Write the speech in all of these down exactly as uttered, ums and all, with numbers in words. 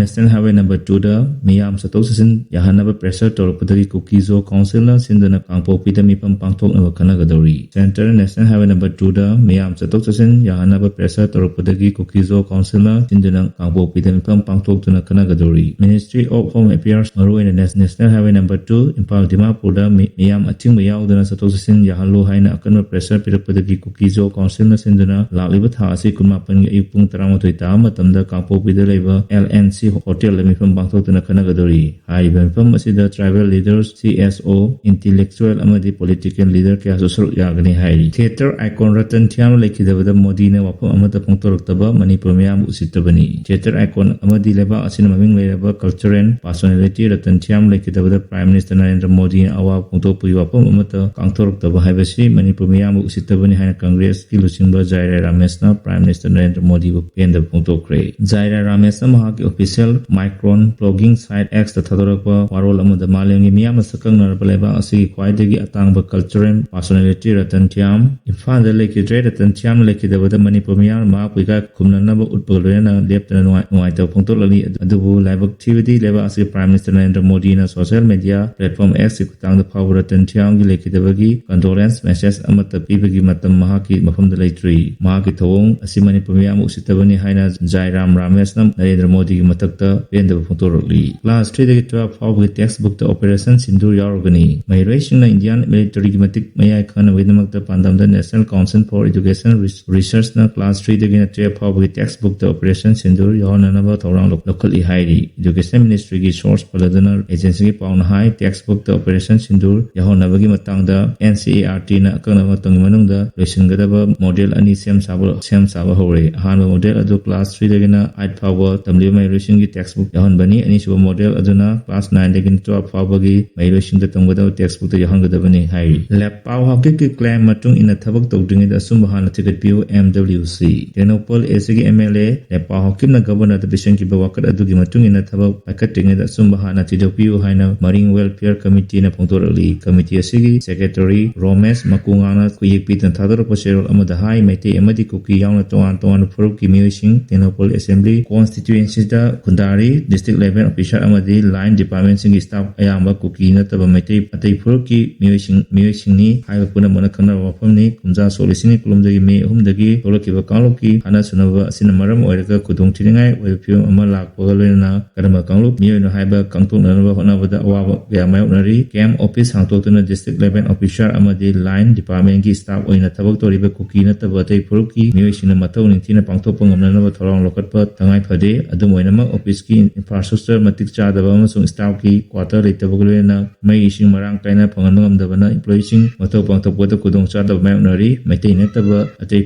National Highway Number Two ꯗ ꯃꯤꯌꯥꯝ ꯆꯠꯊꯣꯛ ꯆꯠꯁꯤꯟ ꯌꯥꯍꯟꯅꯕ pressure ꯇꯧꯔꯛꯄꯗꯒꯤ ꯀꯨꯀꯤ-ꯖꯣ council ꯅ ꯁꯤꯟꯗꯨꯅ ꯀꯥꯡꯄꯣꯛꯄꯤꯗ ꯃꯤꯐꯝ ꯄꯥꯡꯊꯣꯛꯅꯕ ꯈꯟꯅꯒꯗꯧꯔꯤ꯫ Central National Highway Number Two ꯗ ꯃꯤꯌꯥꯝ ꯆꯠꯊꯣꯛ ꯆꯠꯁꯤꯟ ꯌꯥꯍꯟꯅꯕ pressure ꯇꯧꯔꯛꯄꯗꯒꯤ ꯀꯨꯀꯤ-ꯖꯣ council ꯅ ꯁꯤꯟꯗꯨꯅ ꯀꯥꯡꯄꯣꯛꯄꯤꯗ ꯃꯤꯐꯝ ꯄꯥꯡꯊꯣꯛꯇꯨꯅ ꯈꯟꯅꯒꯗꯧꯔꯤ꯫ Ministry of Home Affairs, ꯃꯔꯨꯑꯣꯏꯅ Nas-, National Highway Number Two, Imphal ꯗꯤꯃꯥꯄꯨꯔꯗ ꯃꯤ-, ꯃꯤꯌꯥꯝ ꯑꯊꯤꯡꯕ ꯌꯥꯎꯗꯅ ꯆꯠꯊꯣꯛ ꯆꯠꯁꯤꯟ ꯌꯥꯍꯜꯂꯨ ꯍꯥꯏꯅ ꯑꯀꯟꯕ pressure ꯄꯤꯔꯛꯄꯗꯒꯤ ꯀꯨꯀꯤ-ꯖꯣ council ꯅ ꯁꯤꯟꯗꯨꯅ ꯂꯥꯛꯂꯤꯕ ꯊꯥ ꯑꯁꯤ ꯀꯨꯟꯃꯥꯄꯟꯒꯤ ꯑꯌꯨꯛ ꯄꯨꯡ ꯇꯔꯥꯃꯥꯊꯣꯏ ꯇꯥꯕ ꯃꯇꯝꯗ ꯀꯥꯡꯄꯣꯛꯄꯤꯗ ꯂꯩꯕ L N C Hotel ꯗ ꯃꯤꯐꯝ ꯄꯥꯡꯊꯣꯛꯇꯨꯅ ꯈꯟꯅꯒꯗꯧꯔꯤ꯫ ꯍꯥꯏꯔꯤꯕ ꯃꯤꯐꯝ ꯑꯁꯤꯗ tribal leaders, C S O, intellectual ꯑꯃꯗꯤ political leader ꯀꯌꯥꯁꯨ ꯁꯔꯨꯛ ꯌꯥꯒꯅꯤ ꯍꯥꯏꯔꯤ꯫ Theatre icon ꯔꯇꯟ ꯊꯤꯌꯥꯝ ꯂꯩꯈꯤꯗꯕꯗ ꯃꯣꯗꯤꯅ ꯋꯥꯐꯝ ꯑꯃꯠꯇ ꯐꯣꯡꯗꯣꯔꯛꯇꯕ ꯃꯅꯤꯄꯨꯔ ꯃꯤꯌꯥꯝꯕꯨ ꯎꯁꯤꯠꯇꯕꯅꯤ꯫ Theatre icon ꯑꯃꯗꯤ ꯂꯩꯕꯥꯛ ꯑꯁꯤꯅ ꯃꯃꯤꯡ ꯂꯩꯔꯕ cultural personality ꯔꯇꯟ ꯊꯤꯌꯥꯝ ꯂꯩꯈꯤꯗꯕꯗ Prime Minister ꯅꯔꯦꯟꯗ꯭ꯔ ꯃꯣꯗꯤꯅ ꯑꯋꯥꯕ ꯐꯣꯡꯗꯣꯛꯄꯒꯤ ꯋꯥꯐꯝ ꯑꯃꯠꯇ ꯄꯥꯡꯊꯣꯔꯛꯇꯕ ꯍꯥꯏꯕꯁꯤ ꯃꯅꯤꯄꯨꯔ ꯃꯤꯌꯥꯝꯕꯨ ꯎꯁꯤꯠꯇꯕꯅꯤ ꯍꯥꯏꯅ ꯀꯪꯒ꯭ꯔꯦꯁꯀꯤ ꯂꯨꯆꯤꯡꯕ ꯖꯥꯏꯔꯥ ꯔꯥꯃꯦꯁꯅ Prime Minister ꯅꯔꯦꯟꯗ꯭ꯔ ꯃꯣꯗꯤꯕꯨ ꯄꯦꯟꯗꯕ ꯐꯣꯡꯗꯣꯛꯈ꯭ꯔꯦ꯫ ꯖꯥꯏꯔꯥ ꯔꯥꯃꯦꯁꯅ ꯃꯍꯥꯛꯀꯤ official micro blogging site X ꯇ ꯊꯥꯗꯣꯔꯛꯄ ꯋꯥꯔꯣꯜ ꯑꯃꯗ ꯃꯥꯂꯦꯝꯒꯤ ꯃꯤꯌꯥꯝꯅ ꯁꯛꯈꯪꯅꯔꯕ ꯂꯩꯕꯥꯛ ꯑꯁꯤꯒꯤ ꯈ꯭ꯋꯥꯏꯗꯒꯤ ꯑꯇꯥꯡꯕ cultural personality ꯔꯇꯟ ꯊꯤꯌꯥꯝ ꯏꯝꯐꯥꯜꯗ ꯂꯩꯈꯤꯗ꯭ꯔꯦ꯫ ꯔꯇꯟ ꯊꯤꯌꯥꯝ ꯂꯩꯈꯤꯗꯕꯗ ꯃꯅꯤꯄꯨꯔ ꯃꯤꯌꯥꯝꯅ ꯃꯍꯥꯛꯄꯨ ꯏꯀꯥꯏ ꯈꯨꯝꯅꯅꯕ ꯎꯠꯄꯒ ꯂꯣꯏꯅꯅ ꯂꯦꯞꯇꯅ ꯅꯨꯡꯉꯥꯏ-, ꯅꯨꯡꯉꯥꯏꯇꯕ ꯐꯣꯡꯗꯣꯛꯂꯛꯂꯤ꯫ ꯑꯗꯨꯕꯨ ꯂꯥꯏꯕꯛ ꯊꯤꯕꯗꯤ ꯂꯩꯕꯥꯛ ꯑꯁꯤꯒꯤ Prime Minister ꯅꯔꯦꯟꯗ꯭ꯔ ꯃꯣꯗꯤꯅ social media platform X ꯀꯤ ꯈꯨꯠꯊꯥꯡꯗ ꯐꯥꯎꯕ ꯔꯇꯟ ꯊꯤꯌꯥꯝꯒꯤ ꯂꯩꯈꯤꯗꯕꯒꯤ condolence message ꯑꯃꯠꯇ ꯄꯤꯕꯒꯤ ꯃꯇꯝ ꯃꯍꯥꯛꯀꯤ ꯃꯐꯝꯗ ꯂꯩꯇ꯭ꯔꯤ꯫ ꯃꯍꯥꯛꯀꯤ ꯊꯧꯑꯣꯡ ꯑꯁꯤ ꯃꯅꯤꯄꯨꯔ ꯃꯤꯌꯥꯝꯕꯨ ꯎꯁꯤꯠꯇꯕꯅꯤ ꯍꯥꯏꯅ ꯖꯥꯏꯔꯥꯝ ꯔꯥꯃꯦꯁꯅ ꯅꯔꯦꯟꯗ꯭ꯔ ꯃꯣꯗꯤꯒꯤ ꯃꯊꯛꯇ ꯄꯦꯟꯗꯕ ꯐꯣꯡꯗꯣꯔꯛꯂꯤ꯫ Class three ꯗꯒꯤ twelve ꯐꯥꯎꯕꯒꯤ text book ꯇ Operation ꯁꯤꯟꯗꯨꯔ ꯌꯥꯎꯔꯒꯅꯤ꯫ ꯃꯍꯩꯔꯣꯏꯁꯤꯡꯅ Indian military ꯒꯤ ꯃꯇꯤꯛ ꯃꯌꯥꯏ ꯈꯪꯅꯕꯒꯤꯗꯃꯛꯇ ꯄꯥꯟꯗꯝꯗ National Council for Education Res-, Research ꯅ class three ꯗꯒꯤꯅ twelve ꯐꯥꯎꯕꯒꯤ text book ꯇ Operation ꯁꯤꯟꯗꯨꯔ ꯌꯥꯎꯍꯟꯅꯅꯕ ꯊꯧꯔꯥꯡ ꯂꯧ-, ꯂꯧꯈꯠꯂꯤ ꯍꯥꯏꯔꯤ꯫ Education Ministry ꯒꯤ source ꯄꯜꯂꯗꯨꯅ agency ꯒꯤ ꯄꯥꯎꯅ ꯍꯥꯏ, text book ꯇ Operation ꯁꯤꯟꯗꯨꯔ ꯌꯥꯎꯍꯟꯅꯕꯒꯤ ꯃꯇꯥꯡꯗ N C E R T ꯅ ꯑꯀꯛꯅꯕ ꯃꯇꯝꯒꯤ ꯃꯅꯨꯡꯗ ꯂꯣꯏꯁꯤꯟꯒꯗꯕ model ꯑꯅꯤ ꯁꯦꯝ ꯁꯥꯕ, ꯁꯦꯝ ꯁꯥꯕ ꯍꯧꯔꯦ꯫ ꯑꯍꯥꯟꯕ model ꯑꯗꯨ class three ꯗꯒꯤꯅ eight ꯐꯥꯎꯕ ꯇꯝꯂꯤꯕ ꯃꯍꯩꯔꯣꯏꯁꯤꯡꯒꯤ text book ꯌꯥꯎꯍꯟꯕꯅꯤ꯫ ꯑꯅꯤꯁꯨꯕ model ꯑꯗꯨꯅ class nine ꯗꯒꯤꯅ twelve ꯐꯥꯎꯕꯒꯤ ꯃꯍꯩꯔꯣꯏꯁꯤꯡꯗ ꯇꯝꯒꯗꯕ text book ꯇ ꯌꯥꯎꯍꯟꯒꯗꯕꯅꯤ ꯍꯥꯏꯔꯤ꯫ ꯂꯦꯞꯄꯥꯎ ꯍꯥꯎꯀꯤꯞꯀꯤ claim ꯃꯇꯨꯡ ꯏꯟꯅ ꯊꯕꯛ ꯇꯧꯗ꯭ꯔꯤꯉꯩꯗ ꯑꯆꯨꯝꯕ ꯍꯥꯟꯅ ꯊꯤꯒꯠꯄꯤꯌꯨ, M W C꯫ Tengnoupal A C ꯒꯤ M L A ꯂꯦꯞꯄꯥꯎ ꯍꯥꯎꯀꯤꯞꯅ Governor ꯗ ꯄꯤꯁꯤꯟꯈꯤꯕ ꯋꯥꯀꯠ ꯑꯗꯨꯒꯤ ꯃꯇꯨꯡ ꯏꯟꯅ ꯊꯕꯛ ꯄꯥꯏꯈꯠꯇ꯭ꯔꯤꯉꯩꯗ ꯑꯆꯨꯝꯕ ꯍꯥꯟꯅ ꯊꯤꯗꯣꯛꯄꯤꯌꯨ ꯍꯥꯏꯅ ꯃꯔꯤꯡ Welfare Committee ꯅ ꯐꯣꯡꯗꯣꯔꯛꯂꯤ꯫ Committee ꯑꯁꯤꯒꯤ Secretary ꯔꯣꯃꯦꯁ ꯃꯀꯨꯉꯥꯡꯅ ꯈꯨꯌꯦꯛ ꯄꯤꯗꯨꯅ ꯊꯥꯗꯣꯔꯛꯄ ꯆꯦꯔꯣꯜ ꯑꯃꯗ ꯍꯥꯏ, ꯃꯩꯇꯩ ꯑꯃꯗꯤ ꯀꯨꯀꯤ ꯌꯥꯎꯅ ꯇꯣꯉꯥꯟ ꯇꯣꯉꯥꯟꯕ ꯐꯨꯔꯨꯞꯀꯤ ꯃꯤꯑꯣꯏꯁꯤꯡ ꯇꯦꯡꯅꯧꯄꯜ Assembly Constituency ꯗ ꯗꯥꯔꯤ, district level officer ꯑꯃꯗꯤ line departmentꯁꯤꯡꯒꯤ staff ꯑꯌꯥꯝꯕ ꯀꯨꯀꯤ ꯅꯠꯇꯕ ꯃꯩꯇꯩ ꯑꯇꯩ ꯐꯨꯔꯨꯞꯀꯤ ꯃꯤꯑꯣꯏꯁꯤꯡ, ꯃꯤꯑꯣꯏꯁꯤꯡꯅꯤ꯫ ꯍꯥꯏꯔꯤꯕ ꯄꯨꯝꯅꯃꯛꯅ ꯈꯪꯅꯔꯕ ꯋꯥꯐꯝꯅꯤ꯫ ꯀꯨꯝꯖꯥ ꯁꯣꯛ ꯂꯤꯁꯤꯡ ꯑꯅꯤ ꯀꯨꯟꯍꯨꯝꯗꯣꯏꯒꯤ ꯃꯦ ꯑꯍꯨꯝꯗꯒꯤ ꯊꯣꯛꯂꯛꯈꯤꯕ ꯀꯥꯡꯂꯨꯞꯀꯤ ꯍꯥꯠꯅ ꯁꯨꯅꯕ ꯑꯁꯤꯅ ꯃꯔꯝ ꯑꯣꯏꯔꯒ ꯈꯨꯗꯣꯡꯊꯤꯅꯤꯡꯉꯥꯏ ꯑꯣꯏꯕ ꯐꯤꯕꯝ ꯑꯃ ꯂꯥꯛꯄꯒ ꯂꯣꯏꯅꯅ ꯀꯔꯝꯕ ꯀꯥꯡꯂꯨꯞ ꯃꯤꯑꯣꯏꯅꯣ ꯍꯥꯏꯕ ꯈꯪꯗꯣꯛꯅꯅꯕ ꯍꯣꯠꯅꯕꯗ ꯑꯋꯥꯕ ꯀꯌꯥ ꯃꯥꯌꯣꯛꯅꯔꯤ꯫ Camp office ꯍꯥꯡꯗꯣꯛꯇꯨꯅ district level officer ꯑꯃꯗꯤ line departmentꯀꯤ staff ꯑꯣꯏꯅ ꯊꯕꯛ ꯇꯧꯔꯤꯕ ꯀꯨꯀꯤ ꯅꯠꯇꯕ ꯑꯇꯩ ꯐꯨꯔꯨꯞꯀꯤ ꯃꯤꯑꯣꯏꯁꯤꯡꯅ ꯃꯊꯧ ꯅꯤꯡꯊꯤꯅ ꯄꯥꯡꯊꯣꯛꯄ ꯉꯝꯅꯅꯕ ꯊꯧꯔꯥꯡ ꯂꯧꯈꯠꯄ ꯇꯉꯥꯏ ꯐꯗꯦ꯫ ꯑꯗꯨꯝ ꯑꯣꯏꯅꯃꯛ, officeꯀꯤ infrastructure ꯃꯇꯤꯛ ꯆꯥꯗꯕ ꯑꯃꯁꯨꯡ staffꯀꯤ quarter ꯂꯩꯇꯕꯒ ꯂꯣꯏꯅꯅ ꯃꯩ ꯏꯁꯤꯡ ꯃꯔꯥꯡ ꯀꯥꯏꯅ ꯐꯪꯍꯟꯕ ꯉꯝꯗꯕꯅ employeeꯁꯤꯡ ꯃꯊꯧ ꯄꯥꯡꯊꯣꯛꯄꯗ ꯈꯨꯗꯣꯡꯆꯥꯗꯕ ꯃꯥꯌꯣꯛꯅꯔꯤ꯫ ꯃꯩꯇꯩ ꯅꯠꯇꯕ ꯑꯇꯩ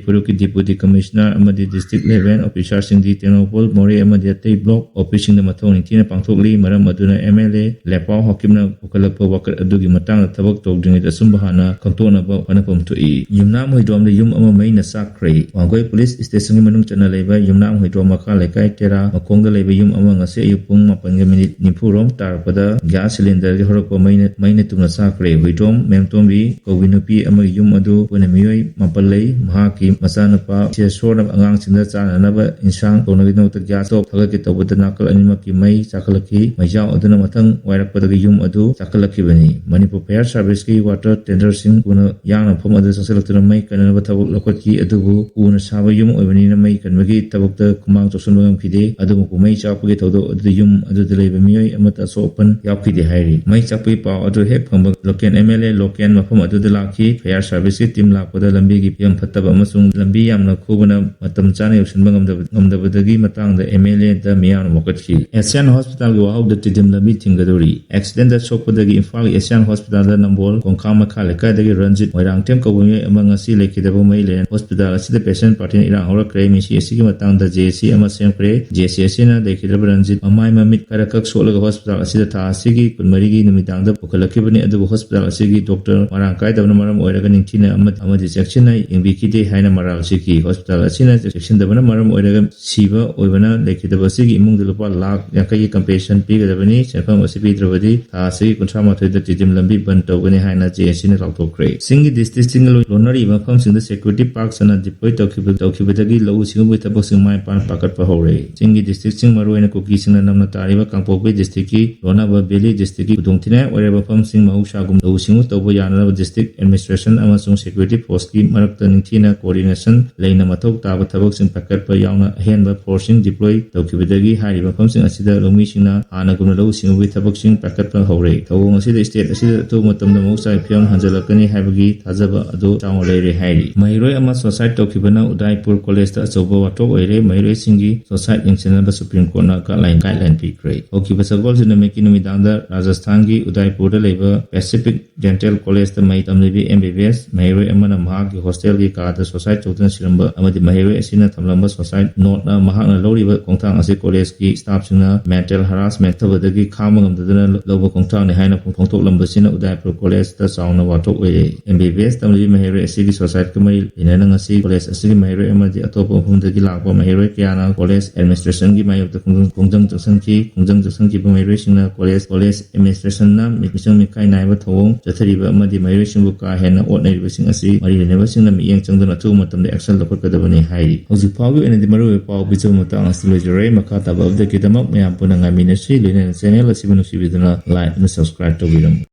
ꯐꯨꯔꯨꯞꯀꯤ deputy commissioner ꯑꯃꯗꯤ district level officerꯁꯤꯡꯗꯤ ꯇꯦꯡꯅꯧꯄꯜ, ꯃꯣꯔꯦ ꯑꯃꯗꯤ ꯑꯇꯩ block officeꯁꯤꯡꯗ ꯃꯊꯧ ꯅꯤꯡꯊꯤꯅ ꯄꯥꯡꯊꯣꯛꯂꯤ꯫ ꯃꯔꯝ ꯑꯗꯨꯅ MLA ꯂꯦꯄꯥꯎ ꯍꯥꯀꯤꯝꯅ ꯄꯨꯈꯠꯂꯛꯄ ꯋꯥꯀꯠ ꯑꯗꯨꯒꯤ ꯃꯇꯥꯡꯗ ꯊꯕꯛ ꯇꯧꯗ꯭ꯔꯤꯉꯩꯗ ꯑꯆꯨꯝꯕ ꯍꯥꯟꯅ ꯈꯪꯗꯣꯛꯅꯕ ꯍꯣꯠꯅꯐꯝ ꯊꯣꯛꯏ꯫ ꯌꯨꯝꯅꯥꯝ ꯍꯨꯏꯗ꯭ꯔꯣꯝꯗ ꯌꯨꯝ ꯑꯃ ꯃꯩꯅ ꯆꯥꯛꯈ꯭ꯔꯦ꯫ ꯋꯥꯡꯒꯣꯏ police stationꯒꯤ ꯃꯅꯨꯡ ꯆꯟꯅ ꯂꯩꯕ ꯌꯨꯝꯅꯥꯝ ꯍꯨꯏꯗ꯭ꯔꯣꯝ ꯃꯈꯥ ꯂꯩꯀꯥꯏ ꯇꯦꯔꯥ ꯃꯈꯣꯡꯗ ꯂꯩꯕ ꯌꯨꯝ ꯑꯃ ꯉꯁꯤ ꯑꯌꯨꯛ ꯄꯨꯡ ꯃꯥꯄꯟꯒ minute ꯅꯤꯐꯨ ꯔꯣꯝ ꯇꯥꯔꯛꯄꯗ gas cylinderꯒꯤ ꯍꯧꯔꯛꯄ ꯃꯩꯅ, ꯃꯩꯅ ꯇꯨꯝꯅ ꯆꯥꯛꯈ꯭ꯔꯦ꯫ ꯍꯨꯏꯗ꯭ꯔꯣꯝ ꯃꯦꯝꯇꯣꯝꯕꯤ ꯀꯧꯕꯤ ꯅꯨꯄꯤ ꯑꯃꯒꯤ ꯌꯨꯝ ꯑꯗꯨ ꯄꯨꯟꯅ ꯃꯤꯑꯣꯏ ꯃꯥꯄꯟ ꯂꯩ꯫ ꯃꯍꯥꯛꯀꯤ ꯃꯆꯥꯅꯨꯄꯥ ꯁꯤꯔꯁꯣꯔꯅ ꯑꯉꯥꯡꯁꯤꯡꯗ ꯆꯥꯅꯅꯕ ꯏꯟꯁꯥꯡ ꯊꯣꯡꯅꯕꯒꯤꯗꯃꯛꯇ gas stove ꯊꯥꯒꯠꯀꯦ ꯇꯧꯕꯗ ꯅꯥꯀꯜ ꯑꯅꯤꯃꯛꯀꯤ ꯃꯩ ꯆꯥꯈꯠꯂꯛꯈꯤ꯫ ꯃꯩꯖꯥꯎ ꯑꯗꯨꯅ ꯃꯊꯪ ꯋꯥꯏꯔꯛꯄꯗꯒꯤ ꯌꯨꯝ ꯑꯗꯨ ꯆꯥꯈꯠꯂꯛꯈꯤꯕꯅꯤ꯫ ꯃꯅꯤꯄꯨꯔ Fire Serviceꯀꯤ water tankerꯁꯤꯡ ꯊꯨꯅ ꯌꯥꯡꯅ ꯃꯐꯝ ꯑꯗꯨꯗ ꯆꯪꯁꯤꯜꯂꯛꯇꯨꯅ ꯃꯩ ꯀꯟꯅꯅꯕ ꯊꯕꯛ ꯂꯧꯈꯠꯈꯤ, ꯑꯗꯨꯕꯨ ꯎꯅ ꯁꯥꯕ ꯌꯨꯝ ꯑꯣꯏꯕꯅꯤꯅ ꯃꯩ ꯀꯟꯕꯒꯤ ꯊꯕꯛꯇ ꯈꯨꯃꯥꯡ ꯆꯥꯎꯁꯤꯟꯕ ꯉꯝꯈꯤꯗꯦ꯫ ꯑꯗꯨꯕꯨ ꯃꯩ ꯆꯥꯛꯄꯒꯤ ꯊꯧꯗꯣꯛ ꯑꯗꯨꯗ ꯌꯨꯝ ꯑꯗꯨꯗ ꯂꯩꯕ ꯃꯤꯑꯣꯏ ꯑꯃꯠꯇ ꯑꯁꯣꯛ ꯑꯄꯟ ꯌꯥꯎꯈꯤꯗꯦ ꯍꯥꯏꯔꯤ꯫ ꯃꯩ ꯆꯥꯛꯄꯒꯤ ꯄꯥꯎ ꯑꯗꯨ ꯍꯦꯛ ꯐꯪꯕ local MLA ꯂꯣꯀꯦꯟ ꯃꯐꯝ ꯑꯗꯨꯗ ꯂꯥꯛꯈꯤ꯫ Fire Serviceꯀꯤ team ꯂꯥꯛꯄꯗ ꯂꯝꯕꯤꯒꯤ ꯐꯤꯕꯝ ꯐꯠꯇꯕ ꯑꯃꯁꯨꯡ ꯂꯝꯕꯤ ꯌꯥꯝꯅ ꯈꯨꯕꯅ ꯃꯇꯝ ꯆꯥꯅ ꯌꯧꯁꯤꯟꯕ ꯉꯝꯗꯕ, ꯉꯝꯗꯕꯗꯒꯤ ꯃꯇꯥꯡꯗ MLAꯗ ꯃꯤꯌꯥꯝꯅ ꯋꯥꯀꯠꯈꯤ꯫ Asian Hospitalꯒꯤ ꯋꯥꯍꯧꯗ ꯇꯤꯗꯤꯝ ꯂꯝꯕꯤ ꯊꯤꯡꯒꯗꯧꯔꯤ꯫ Accidentꯗ ꯁꯣꯛꯄꯗꯒꯤ ꯏꯝꯐꯥꯜꯒꯤ Asian Hospitalꯗ ꯅꯝꯕꯣꯜ ꯀꯣꯡꯈꯥ ꯃꯈꯥ ꯂꯩꯀꯥꯏꯗꯒꯤ ꯔꯟꯖꯤꯠ ꯃꯣꯏꯔꯥꯡꯊꯦꯝ ꯀꯧꯕ ꯃꯤꯑꯣꯏ ꯑꯃ ꯉꯁꯤ ꯂꯩꯈꯤꯗꯕ ꯃꯔꯤ ꯂꯩꯅꯅ hospital ꯑꯁꯤꯗ patient partyꯅ ꯏꯔꯥꯡ ꯍꯧꯔꯛꯈ꯭ꯔꯦ꯫ ꯃꯤꯁꯤ ꯑꯁꯤꯒꯤ ꯃꯇꯥꯡꯗ JAC ꯑꯃ ꯁꯦꯝꯈ꯭ꯔꯦ꯫ JAC ꯑꯁꯤꯅ ꯂꯩꯈꯤꯗ꯭ꯔꯕ ꯔꯟꯖꯤꯠ ꯃꯃꯥꯏ ꯃꯃꯤꯠ ꯈꯔ ꯈꯛ ꯁꯣꯛꯂꯒ hospital ꯑꯁꯤꯗ ꯊꯥ ꯑꯁꯤꯒꯤ ꯀꯨꯟꯃꯔꯤꯒꯤ ꯅꯨꯃꯤꯗꯥꯡꯗ ꯄꯨꯈꯠꯂꯛꯈꯤꯕꯅꯤ, ꯑꯗꯨꯕꯨ hospital ꯑꯁꯤꯒꯤ doctor ꯃꯔꯥꯡ ꯀꯥꯏꯗꯕꯅ ꯃꯔꯝ ꯑꯣꯏꯔꯒ ꯅꯤꯡꯊꯤꯅ ꯑꯃ-, ꯑꯃꯗꯤ ꯆꯦꯛꯁꯤꯟꯅ ꯌꯦꯡꯕꯤꯈꯤꯗꯦ ꯍꯥꯏꯅ ꯃꯔꯥꯜ ꯁꯤꯈꯤ꯫ Hospital ꯑꯁꯤꯅ ꯆꯦꯛꯁꯤꯟꯗꯕꯅ ꯃꯔꯝ ꯑꯣꯏꯔꯒ ꯁꯤꯕ ꯑꯣꯏꯕꯅ ꯂꯩꯈꯤꯗꯕ ꯑꯁꯤꯒꯤ ꯏꯃꯨꯡꯗ ꯂꯨꯄꯥ ꯂꯥꯈ ꯌꯥꯡꯈꯩꯒꯤ compensation ꯄꯤꯒꯗꯕꯅꯤ꯫ ꯁꯦꯟꯐꯝ ꯑꯁꯤ ꯄꯤꯗ꯭ꯔꯕꯗꯤ ꯊꯥ ꯑꯁꯤꯒꯤ ꯀꯨꯟꯊ꯭ꯔꯥ ꯃꯥꯊꯣꯏꯗ ꯇꯤꯗꯤꯝ ꯂꯝꯕꯤ ꯕꯟ ꯇꯧꯒꯅꯤ ꯍꯥꯏꯅ JACꯅ ꯂꯥꯎꯊꯣꯛꯈ꯭ꯔꯦ꯫ ꯆꯤꯡꯒꯤ districtꯁꯤꯡꯒ ꯂꯣꯏ-, ꯂꯣꯟꯅꯔꯤꯕ ꯃꯐꯝꯁꯤꯡꯗ security ꯄꯥꯛ ꯆꯟꯅ deploy ꯇꯧꯈꯤꯕ, ꯇꯧꯈꯤꯕꯗꯒꯤ ꯂꯧꯎ ꯁꯤꯡꯎꯕꯒꯤ ꯊꯕꯛꯁꯤꯡ ꯃꯥꯏ ꯄꯥꯛꯅ ꯄꯥꯏꯈꯠꯄ ꯍꯧꯔꯦ꯫ ꯆꯤꯡꯒꯤ districtꯁꯤꯡ ꯃꯔꯨꯑꯣꯏꯅ ꯀꯨꯀꯤꯁꯤꯡꯅ ꯅꯝꯅ ꯇꯥꯔꯤꯕ ꯀꯥꯡꯄꯣꯛꯄꯤ district ꯀꯤ ꯂꯣꯅꯥꯕ valley district ꯀꯤ ꯈꯨꯗꯣꯡꯊꯤꯅꯤꯡꯉꯥꯏ ꯑꯣꯏꯔꯕ ꯃꯐꯝꯁꯤꯡ ꯃꯍꯧꯁꯥꯒꯨꯝ ꯂꯧꯎ ꯁꯤꯡꯎ ꯇꯧꯕ ꯌꯥꯅꯅꯕ district administration ꯑꯃꯁꯨꯡ security force ꯀꯤ ꯃꯔꯛꯇ ꯅꯤꯡꯊꯤꯅ coordination ꯂꯩꯅ ꯃꯊꯧ ꯇꯥꯕ ꯊꯕꯛꯁꯤꯡ ꯄꯥꯏꯈꯠꯄ ꯌꯥꯎꯅ ꯑꯍꯦꯟꯕ force ꯁꯤꯡ deploy ꯇꯧꯈꯤꯕꯗꯒꯤ ꯍꯥꯏꯔꯤꯕ ꯃꯐꯝꯁꯤꯡ ꯑꯁꯤꯗ ꯂꯧꯃꯤꯁꯤꯡꯅ ꯍꯥꯟꯅꯒꯨꯝꯅ ꯂꯧꯎ ꯁꯤꯡꯎꯒꯤ ꯊꯕꯛꯁꯤꯡ ꯄꯥꯏꯈꯠꯄ ꯍꯧꯔꯦ꯫ ꯊꯧꯑꯣꯡ ꯑꯁꯤꯗ state ꯑꯁꯤꯗ ꯑꯊꯨꯕ ꯃꯇꯝꯗ ꯃꯍꯧꯁꯥꯒꯤ ꯐꯤꯕꯝ ꯍꯟꯖꯤꯜꯂꯛꯀꯅꯤ ꯍꯥꯏꯕꯒꯤ ꯊꯥꯖꯕ ꯑꯗꯨ ꯆꯥꯎꯅ ꯂꯩꯔꯦ ꯍꯥꯏꯔꯤ꯫ ꯃꯍꯩꯔꯣꯏ ꯑꯃ suicide ꯇꯧꯈꯤꯕꯅ ꯎꯗꯥꯏꯄꯨꯔ college ꯇ ꯑꯆꯧꯕ ꯋꯥꯊꯣꯛ ꯑꯣꯏꯔꯦ꯫ ꯃꯍꯩꯔꯣꯏꯁꯤꯡꯒꯤ suicide ꯌꯦꯡꯁꯤꯟꯅꯕ Supreme Court ꯅ guideline, guideline ꯄꯤꯈ꯭ꯔꯦ꯫ ꯍꯧꯈꯤꯕ ꯁꯒꯣꯜꯁꯦꯟ ꯅꯨꯃꯤꯠꯀꯤ ꯅꯨꯃꯤꯗꯥꯡꯗ ꯔꯥꯖꯁꯊꯥꯟꯒꯤ ꯎꯗꯥꯏꯄꯨꯔꯗ ꯂꯩꯕ Pacific Dental College ꯇ ꯃꯍꯩ ꯇꯝꯂꯤꯕꯤ M B B S ꯃꯍꯩꯔꯣꯏ ꯑꯃꯅ ꯃꯍꯥꯛꯀꯤ hostel ꯒꯤ ꯀꯥꯗ suicide ꯇꯧꯗꯨꯅ ꯁꯤꯔꯝꯕ ꯑꯃꯗꯤ ꯃꯍꯩꯔꯣꯏ ꯑꯁꯤꯅ ꯊꯝꯂꯝꯕ suicide note ꯅ ꯃꯍꯥꯛꯅ ꯂꯧꯔꯤꯕ ꯈꯣꯡꯊꯥꯡ ꯑꯁꯤ college ꯀꯤ staff ꯁꯤꯡꯅ mental harassment ꯊꯕꯗꯒꯤ ꯈꯥꯡꯕ ꯉꯝꯗꯗꯨꯅ ꯂꯧꯕ ꯈꯣꯡꯊꯥꯡꯅꯤ ꯍꯥꯏꯅ ꯐꯣꯡꯗꯣꯛꯂꯝꯕꯁꯤꯅ ꯎꯗꯥꯏꯄꯨꯔ college ꯇ ꯆꯥꯎꯅ ꯋꯥꯊꯣꯛ ꯑꯣꯏꯔꯦ꯫ M B B S ꯇꯝꯂꯤꯕꯤ ꯃꯍꯩꯔꯣꯏ ꯑꯁꯤꯒꯤ suicide ꯀ ꯃꯔꯤ ꯂꯩꯅꯅ ꯉꯁꯤ college ꯑꯁꯤꯒꯤ ꯃꯍꯩꯔꯣꯏ ꯑꯃꯗꯤ ꯑꯇꯣꯞꯄ ꯃꯐꯝꯗꯒꯤ ꯂꯥꯛꯄ ꯃꯍꯩꯔꯣꯏ ꯀꯌꯥꯅ college administration ꯒꯤ ꯃꯥꯌꯣꯛꯇ ꯈꯣꯡꯖꯪ, ꯈꯣꯡꯖꯪ ꯆꯪꯁꯤꯟꯈꯤ꯫ ꯈꯣꯡꯖꯪ ꯆꯪꯁꯤꯟꯈꯤꯕ ꯃꯍꯩꯔꯣꯏꯁꯤꯡꯅ college, college administration ꯅ ꯃꯤꯆꯪ ꯃꯤꯈꯥꯏ ꯅꯥꯏꯕ ꯊꯧꯑꯣꯡ ꯆꯠꯊꯔꯤꯕ ꯑꯃꯗꯤ ꯃꯍꯩꯔꯣꯏꯁꯤꯡꯕꯨ ꯀꯥ ꯍꯦꯟꯅ ꯑꯣꯠꯅꯔꯤꯕꯁꯤꯡ ꯑꯁꯤ ꯃꯔꯤ ꯂꯩꯅꯕꯁꯤꯡꯅ ꯃꯤꯠꯌꯦꯡ ꯆꯪꯗꯨꯅ ꯑꯊꯨꯕ ꯃꯇꯝꯗ action ꯂꯧꯈꯠꯀꯗꯕꯅꯤ ꯍꯥꯏꯔꯤ꯫ ꯍꯧꯖꯤꯛ ꯐꯥꯎꯒꯤ ꯑꯣꯏꯅꯗꯤ ꯃꯔꯨꯑꯣꯏꯕ ꯄꯥꯎ ꯄꯤꯖꯕ ꯃꯇꯥꯡ ꯑꯁꯤꯗ ꯂꯣꯏꯖꯔꯦ꯫ ꯃꯈꯥ ꯇꯥꯕ update ꯀꯤꯗꯃꯛ ꯃꯌꯥꯝ ꯄꯨꯟꯅ ꯉꯥꯏꯃꯤꯟꯅꯁꯤ꯫ ꯂꯣꯏꯅꯅ channel ꯑꯁꯤꯕꯨ ꯅꯨꯡꯁꯤꯕꯤꯗꯨꯅ like ꯑꯃꯁꯨꯡ subscribe ꯇꯧꯕꯤꯔꯝꯃꯨ꯫